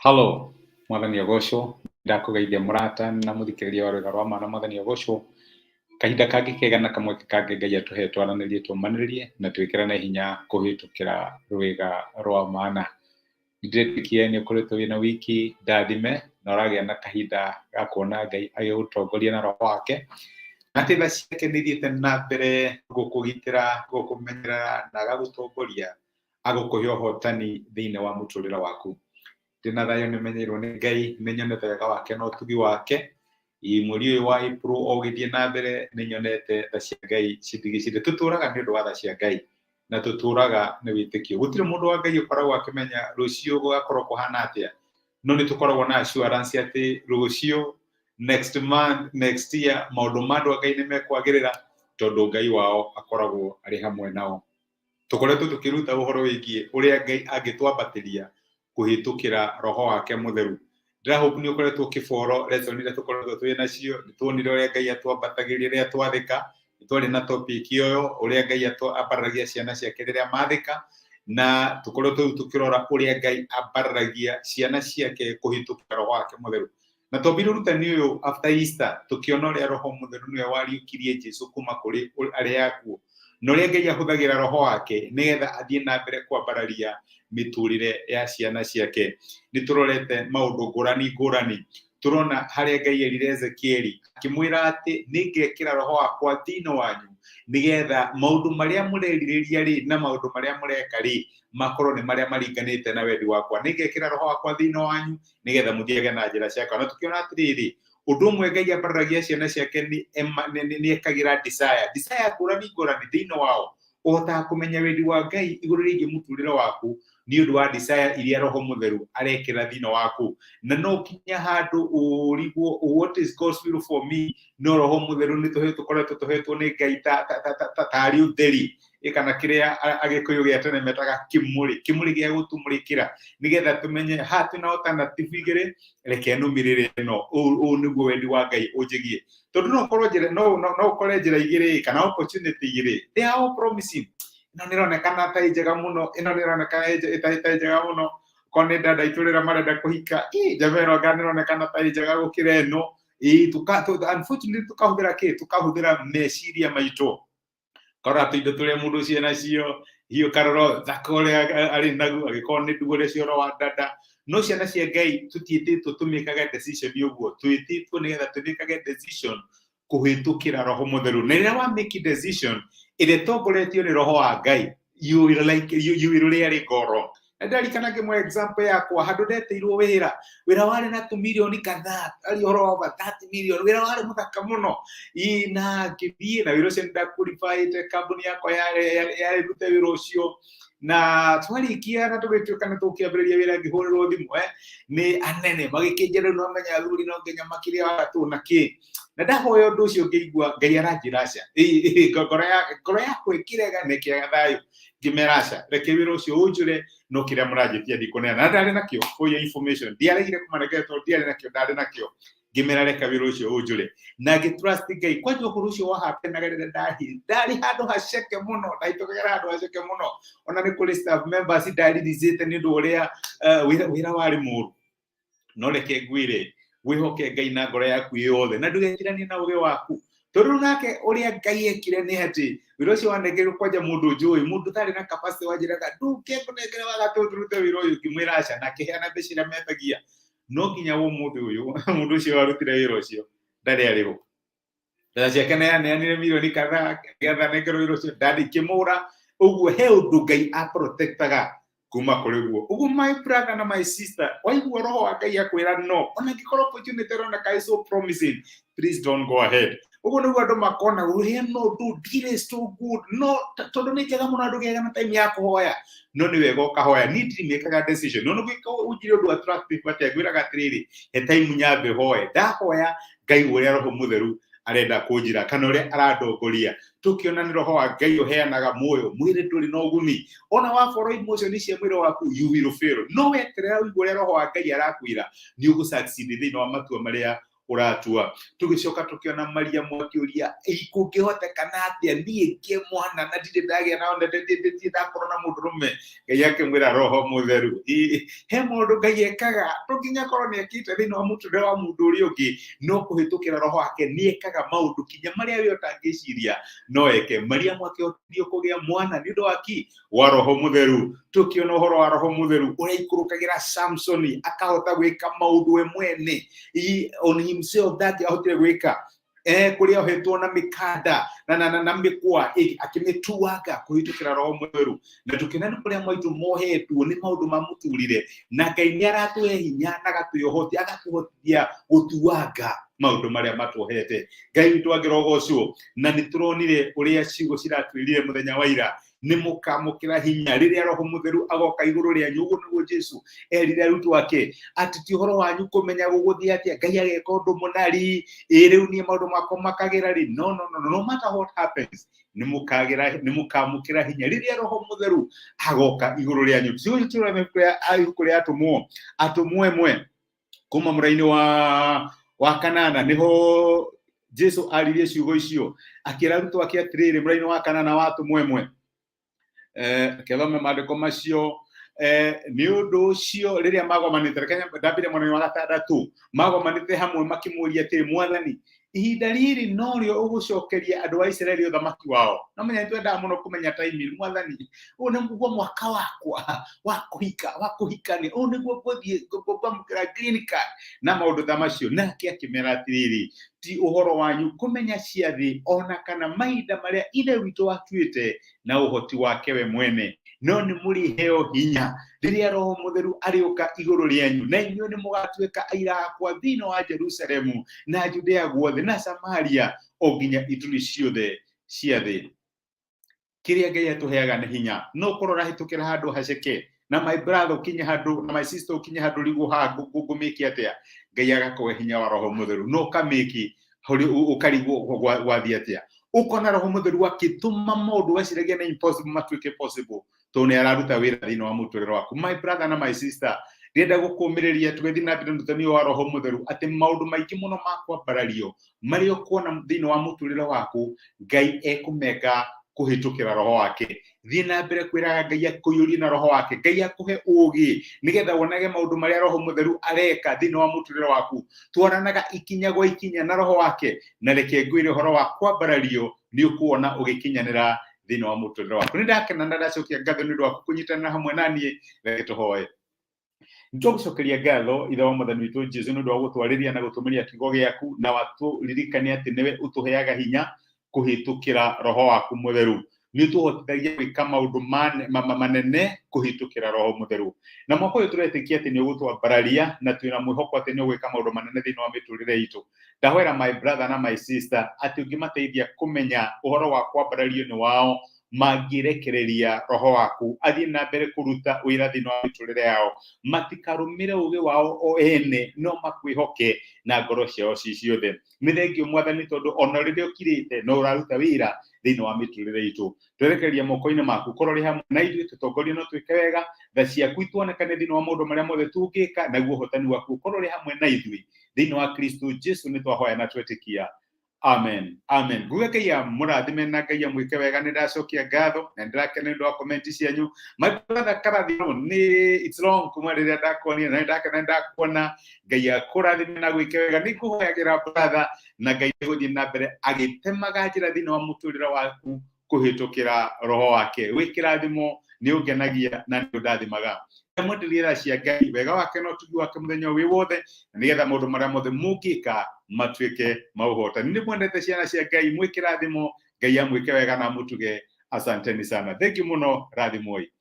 Hallo, mwathani agocwo. Ndakũgeithia mũrata na mũthikĩrĩria wa rwĩga rwa ma na mwathani agocwo. Kahinda kangĩ kega na kamweke kangĩ Ngai atũhe twaranĩrie tũmanĩrĩrie na twĩkĩrane hinya kũhĩtũkĩra rwĩga rwa mana. Nĩndĩretĩkia nĩ ũkoretwo wĩna wiki ndathime na ũragĩa na kahinda ga kuona Ngai agĩgũtongoria na roho wake na atĩ tha ciake nĩ ithiĩte na mbere gũkũgitĩra, gũkũmenyerera na agagũtongoria agũkũhe ũhotani thĩinĩ wa mũtũrĩre waku. Ndĩna thayũ nĩmenyeirwo nĩ Ngai, nĩnyonete wega wake na ũtugi wake. Mweri ũyũ wa April o ũgĩthiĩ na mbere nĩnyonete tha cia Ngai cindigicĩte. Tũtũraga nĩ ũndũ wa tha cia Ngai na tũtũraga nĩ wĩtĩkio. Gũtirĩ mũndũ wa Ngai ũkoragwo akĩmenya rũciũ gũgakorwo kũhana atĩa, no nĩ tũkoragwo na assurance atĩ rũciũ, next month, next year, maũndũ ma andũ a Ngai nĩ mekwagĩrĩra tondũ Ngai wao akoragwo arĩ hamwe nao. Tũkoretwo tũkĩruta ũhoro wĩgiĩ ũrĩa Ngai angĩtwambatĩria kũhĩtũkĩra roho wake mũtheru. Ndĩrahope nĩ ũkoretwo ũkĩboro lesson iria tũkoretwo twĩ nacio. Nĩ tuonire ũrĩa Ngai atwambatagĩria rĩrĩa twathĩka. Nĩ twarĩ na topic ĩyo, ũrĩa Ngai ambararagia ciana ciake rĩrĩa mathĩka, na tũkoretwo rĩu tũkĩrora ũrĩa Ngai ambararagia ciana ciake kũhĩtũkĩra roho wake mũtheru. Na twambire ũrutani ũyũ after Easter, tũkĩona ũrĩa roho mũtheru nĩwe wariũkirie Jesu kuma kũrĩ arĩa akuũ, na ũrĩa Ngai ahũthagĩra roho wake nĩgetha athiĩ na mbere kwambararia mĩtũrĩre ya ciana ciake. Nĩ tũrorete maũndũ ngũrani ngũrani. Tũrona harĩa Ngai erire Ezekieli akĩmwĩra atĩ nĩngekĩra roho wakwa thĩinĩ wanyu nĩgetha maũndũ marĩa mũrerirĩria rĩ na maũndũ marĩa mũreka rĩ makorwo nĩ marĩa maringanĩte na wendi wakwa. Nĩngekĩra roho wakwa thĩinĩ wanyu nĩgetha mũthiage na njĩra ciakwa. Na tũkĩona atĩrĩrĩ, ũndũ ũmwe Ngai ambararagia ciana ciake nĩ ekagĩra desire, desire ngũrani ngũrani thĩinĩ wao. Ũhotaga kũmenya wendi wa Ngai igũrũ rĩgiĩ mũtũrĩre waku nĩ ũndũ wa desire iria roho mũtheru arekĩra thĩinĩ waku. Na no ũkinye handũ ũrigwo, "What is God's will for me?" No roho mũtheru nĩ tũkoretwo tũhetwo nĩ Ngai tarĩ ũtheri kana kĩrĩa Agĩkũyũ gĩa tene metaga kĩmũrĩ, kĩmũrĩ gĩa gũtũmũrĩkĩra nĩgetha tũmenye haha twĩna alternative igĩrĩ, reke nũmĩrĩre ĩno, ũũ nĩguo wendi wa Ngai ũnjĩgie. Tondũ no ũkorwo njĩra no ũkore njĩra igĩrĩ kana opportunity igĩrĩ, they are all promising. Ĩno nĩ ĩronekana ta ĩ njega mũno, ĩno nĩ ĩronekana ta ĩ njega mũno. Korwo nĩ dada itũ rĩrĩa marenda kũhika, njama ĩno anga nĩ ĩronekana ta ĩ njega gũkĩra ĩno. Unfortunately tũkahũthĩra kĩ? Tũkahũthĩra meciria maitũ. Karora tũindo tũrĩa mũndũ ũcio nacio, hihi ũkarora ũthaka ũrĩa arĩ naguo, angĩkorwo nĩ ndugu ũrĩa ũcio wa dada. No ciana cia Ngai tũtiĩtĩtwo tũmĩkage decision ũguo, twĩtĩtwo nĩgetha tũmĩkage decision kũhĩtũkĩra roho mũtheru. Na rĩrĩa wa make decision ĩrĩa ĩtongoretio nĩ roho wa Ngai, you will like you will really go wrong. Na ndirikana ngĩmwe example yakwa handũ ndetĩirwo wĩra, wĩra warĩ na tũmirioni kadhaa, ari ũhoro wa over 30 million, wĩra warĩ mũthaka mũno. Na ngĩthiĩ na wĩra ũcio, nĩndaqualifyĩte, kambuni yakwa yarĩ rute wĩra ũcio. Na twarĩkia na tũgĩtuĩka nĩ tũkĩambĩrĩria wĩra, ngĩhũrĩrwo thimũ nĩ anene magĩkĩnjĩra, "Rĩu no menya athuri no nginya makĩria wa gatũ na kĩ." Na ndahoya ũndũ ũcio ngĩigua Ngai aranjĩra aca. Ngoro yakwa ĩkĩrega na ĩkĩaga thayũ. Ngĩmera aca, reke wĩra ũcio ũnjũre, no kĩrĩa mũranjĩtia ndikũneana. Na ndarĩ nakĩo, for your information, ndiaregire kũmanengera tondũ ndiarĩ nakĩo, ndarĩ nakĩo. Ngĩmera reka wĩra ũcio ũnjũre na ngĩ trust Ngai. Kwanja ũhoro ũcio wahapenaga rĩrĩa ndarĩ handũ haceke mũno, ndahĩtũkagĩra handũ haceke mũno. Ona nĩ kũrĩ staff members ndaririzĩte nĩ ũndũ ũrĩa wĩra warĩ mũru. No reke ngwĩre, wĩhoke Ngai na ngoro yaku yothe na ndũgetiranie na ũgĩ waku, tondũ rĩu nake ũrĩa Ngai ekire nĩ atĩ wĩra ũcio wanengerirwo kwanja mũndũ njũĩ, mũndũ ũtarĩ na capacity, wanjĩraga ndũke ngũnengere wagatũ tũrute wĩra ũyũ. Ngĩmwĩra aca, na akĩheana mbeca iria metagia. No nginya ũmũthĩ ũyũ mũndũ ũcio warutire wĩra ũcio ndarĩ arĩhwo mbeca ciake. Neaneanire mirioni kadhaa nĩgetha nengerwo wĩra ũcio, ndandĩkĩmũra ũguo. He ũndũ Ngai aprotectaga kuma kũrĩ guo. Ũguo my brother na my sister, waigua roho wa Ngai akwĩra no, ona angĩkorwo opportunity ĩroneka is so promising, please don't go ahead. Ũguo nĩguo andũ makona ũrĩa no do deal is too good, no tondũ nĩ njega mũno andũ gĩaga na time ya kũhoya. No nĩ wega ũkahoya. Niĩ ndirimĩkaga decision, no nĩguo ũnjĩre ũndũ attractive atĩa, ngwĩraga atĩrĩrĩ, he time nyambe hoe. Ndahoya Ngai ũrĩa roho mũtheru arenda kũnjĩra kana ũrĩa arandongoria. Tũkĩona nĩ roho wa Ngai ũheanaga muoyo, mwĩrĩ ndũrĩ na ũguni. Ona wa follow emotion cia mwĩrĩ waku, you will fail. No weterera ũigue ũrĩa roho wa Ngai arakwĩra, nĩ ũgũ succeed thĩinĩ wa matua marĩa Ũratua. Tũgĩcoka tũkĩona Mariamu akĩũria, kũngĩhotekana atĩa niĩ ngĩe mwana na ndirĩ ndagĩa na ndirĩ ndakorwo na mũndũrũme? Ngai akĩmwĩra Roho Mũtheru. He maũndũ Ngai ekaga to nginya akorwo nĩ ekĩte thĩinĩ wa mũtũrĩre wa mũndũ ũrĩa ũngĩ, no kũhĩtũkĩra Roho wake nĩ ekaga maũndũ kinya marĩa we ũtangĩciria no eke. Mariamu akĩhotithio kũgĩa mwana nĩ ũndũ wa ki wa Roho Mũtheru. Tũkĩona ũhoro wa Roho Mũtheru ũrĩa ikũrũkagĩra Samsoni akahota gwĩka maũndũ we mwene, he on himself ndangĩahotire gwĩka, kũrĩa ohetwo na mĩkanda na mĩkwa akĩmĩtuanga kũhĩtũkĩra Roho Mũtheru. Na tũkĩona nĩ kũrĩa maitũ mohetwo nĩ maũndũ ma mũtũrĩre, na Ngai nĩ aratũhe hinya na agatũhe ũhoti, agatũhotithia gũtuanga maũndũ marĩa matuohete. Ngai witũ angĩrogocwo. Na nĩ tũronire ũrĩa ciugo ciratwĩrire mũthenya wa ira, nĩ mũkamũkĩra hinya rĩrĩa Roho Mũtheru agoka igũrũ rĩanyu. Ũguo nĩguo Jesu erire arutwo ake, atĩ ti ũhoro wanyu kũmenya gũgũthiĩ atĩa, Ngai ageka ũndũ mũnari, ĩ rĩu niĩ maũndũ makwa makagĩra rĩ. No, no, no, no, no matter what happens, nĩ mũkagĩra, nĩ mũkamũkĩra hinya rĩrĩa Roho Mũtheru agoka igũrũ rĩanyu. Ciugo icio tũrona ibuku rĩa Atũmwo 1 kuma mũraini wa kanana, niho Jesu aririe ciugo icio akĩra arutwo ake atĩrĩrĩ, mũraini wa kanana wa Atũmwo 1, kethome maandĩko macio. Nĩ ũndũ ũcio rĩrĩa magomanĩte, reke ndambire mwena wa gatandatũ, magomanĩte hamwe makĩmũria atĩrĩ, "Mwathani, ihinda rĩrĩ norĩo ũgũcokeria andũ a Isiraeli ũthamaki wao?" No menya nĩ twendaga mũno kũmenya timing. "Mwathani, ũũ nĩguo mwaka wakwa wa kũhika, wa kũhikania, ũũ nĩguo ngũthiĩ kwamũkĩra green card," na maũndũ ta macio. Nake akĩmera atĩrĩrĩ, "Ti ũhoro wanyu kũmenya ciathĩ ona kana mahinda marĩa Ithe witũ atuĩte na ũhoti wake we mwene, no nĩ mũrĩheo hinya rĩrĩa Roho Mũtheru arĩũka igũrũ rĩanyu, na inyuĩ nĩ mũgatuĩka aira akwa thĩinĩ wa Jerusalemu na Judea guothe na Samaria o nginya ituri ciothe cia thĩ." Kĩrĩa Ngai atũheaga nĩ hinya. No ũkorwo ũrahĩtũkĩra handũ haceke, na my brother ũkinye handũ, na my sister ũkinye handũ rigwo ha ngũmĩki atĩa, Ngai agakũhe hinya wa Roho Mũtheru no ũkamĩki, ũkarigwo gwathiĩ atĩa, ũkona Roho Mũtheru akĩtũma maũndũ weciragia nĩ impossible matuĩke possible, tondũ nĩ araruta wĩra thĩinĩ wa mũtũrĩre waku. My brother na my sister, ndĩrenda gũkũmĩrĩria tũgĩthiĩ na mbere ũrutani ũyũ wa Roho Mũtheru atĩ maũndũ maingĩ mũno ma kwambarario marĩa ũkuona thĩinĩ wa mũtũrĩre waku, Ngai ekũmeka kũhĩtũkĩra Roho wake. Thiĩ na mbere kwĩraga Ngai akũiyũrie na Roho wake, Ngai akũhe ũũgĩ nĩgetha wonage maũndũ marĩa Roho Mũtheru areka thĩinĩ wa mũtũrĩre waku. Twaranaga ikinya gwa ikinya na Roho wake, na reke ngwĩre ũhoro wa kwambarario nĩ ũkuona ũgĩkinyanĩra thĩinĩ wa mũtũrĩre waku. Nĩ ndakena na ndacokia ngatho nĩ ũndũ waku kũnyitanĩra hamwe na niĩ. Reke tũhoe. Nĩtwagũcokeria ngatho, Ithe wa Mwathani witũ Jesu, nĩ ũndũ wa gũtwarĩria na gũtũmĩria kiugo gĩaku, na watũririkania atĩ nĩwe ũtũheaga hinya kũhĩtũkĩra Roho waku Mũtheru. Nĩ ũtũhotithagia gwĩka maũndũ manene kũhĩtũkĩra Roho Mũtheru. Na mwaka ũyũ tũretĩkia atĩ nĩ ũgũtwambararia, na twĩna mwĩhoko atĩ nĩ ũgwĩka maũndũ manene thĩinĩ wa mĩtũrĩre itũ. Ndahoera my brother na my sister atĩ ũngĩmateithia kũmenya ũhoro wa kwambarario nĩ wao mangĩrekereria Roho waku athiĩ na mbere kũruta wĩra thĩinĩ wa mĩtũrĩre yao, matikarũmĩre ũgĩ wao o ene, no makwĩhoke na ngoro ciao ci ciothe. Nĩ thengio, Mwathani, tondũ ona rĩrĩa ũkirĩte no ũraruta wĩra thĩinĩ wa mĩtũrĩre itũ. Twerekereria moko-inĩ maku, korwo ũrĩ hamwe na ithuĩ, tũtongorie no twĩke wega, tha ciaku ituonekane thĩinĩ wa maũndũ marĩa mothe tũngĩka, naguo ũhotani waku ũkorwo ũrĩ hamwe na ithuĩ. Thĩinĩ wa Kristo Jesu nĩ twahoya na twetĩkia, amen, amen. Nguga Ngai amũrathime na Ngai amwĩke wega. Nĩ ndacokia ngatho na ndĩrakena nĩ ũndũ wa comment cianyu. My brother Karathimo, nĩ it's long kuma rĩrĩa ndakuonire, na nĩ ndakena nĩ ndakuona. Ngai akũrathime na gwĩke wega. Nĩ ngũhoyagĩra, brother, na Ngai gũthiĩ na mbere agĩtemaga njĩra thĩinĩ wa mũtũrĩre waku kũhĩtũkĩra Roho wake. Wĩ kĩrathimo, nĩ ũngenagia na nĩ ũndathimaga. Mwenderie tha cia Ngai, wega wake na ũtugi wake mũthenya wĩ wothe, na nĩgetha maũndũ marĩa mothe mũngĩka matuĩke ma ũhotani. Nĩ mwendete ciana cia Ngai, mwĩ kĩrathimo. Ngai amwĩke wega na amũtuge. Asanteni sana, thank you mũno, rathimoi.